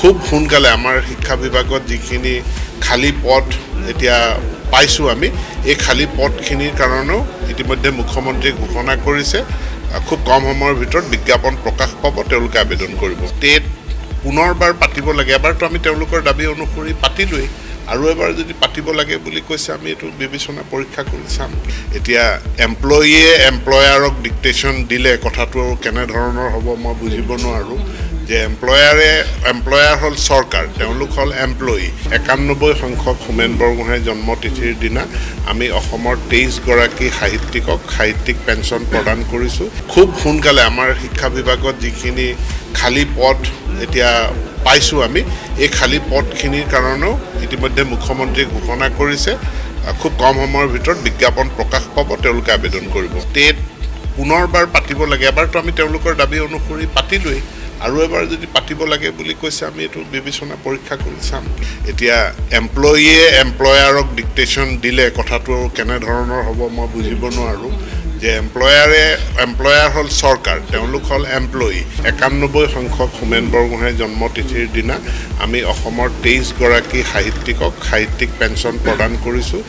খুব সোনকালে আমাৰ শিক্ষা বিভাগত যিখিনি খালী পদ এতিয়া পাইছোঁ আমি, এই খালী পদখিনিৰ কাৰণেও ইতিমধ্যে মুখ্যমন্ত্ৰীয়ে ঘোষণা কৰিছে। খুব কম সময়ৰ ভিতৰত বিজ্ঞাপন প্ৰকাশ পাব, তেওঁলোকে আবেদন কৰিব। টেট পুনৰবাৰ পাতিব লাগে, এবাৰতো আমি তেওঁলোকৰ দাবী অনুসৰি পাতিলোৱেই, আৰু এবাৰ যদি পাতিব লাগে বুলি কৈছে, আমি এইটো বিবেচনা পৰীক্ষা কৰি চাম। এতিয়া এমপ্লয়ীয়ে এমপ্লয়াৰক ডিক্টেশ্যন দিলে কথাটো কেনেধৰণৰ হ'ব মই বুজিব নোৱাৰোঁ। যে এমপ্লয়াৰ হ'ল চৰকাৰ, তেওঁলোক হ'ল এমপ্লয়ী। 91 সংখ্যক হোমেন বৰগোহাঁইৰ জন্মতিথিৰ দিনা আমি অসমৰ 23 গৰাকী সাহিত্যিকক সাহিত্যিক পেঞ্চন প্ৰদান কৰিছোঁ। খুব সোনকালে আমাৰ শিক্ষা বিভাগত যিখিনি খালী পদ এতিয়া পাইছোঁ আমি, এই খালী পদখিনিৰ কাৰণেও ইতিমধ্যে মুখ্যমন্ত্ৰীয়ে ঘোষণা কৰিছে। খুব কম সময়ৰ ভিতৰত বিজ্ঞাপন প্ৰকাশ পাব, তেওঁলোকে আবেদন কৰিব। টেট পুনৰবাৰ পাতিব লাগে, এবাৰতো আমি তেওঁলোকৰ দাবী অনুসৰি পাতিলোৱেই, আৰু এবাৰ যদি পাতিব লাগে বুলি কৈছে, আমি এইটো বিবেচনা পৰীক্ষা কৰি চাম। এতিয়া এমপ্লয়ীয়ে এমপ্লয়াৰক ডিক্টেশ্যন দিলে কথাটো কেনেধৰণৰ হ'ব মই বুজিব নোৱাৰোঁ। যে এমপ্লয়াৰ হ'ল চৰকাৰ, তেওঁলোক হ'ল এমপ্লয়ী। 91 সংখ্যক হোমেন বৰগোহাঁইৰ জন্মতিথিৰ দিনা আমি অসমৰ 23 গৰাকী সাহিত্যিকক সাহিত্যিক পেঞ্চন প্ৰদান কৰিছোঁ।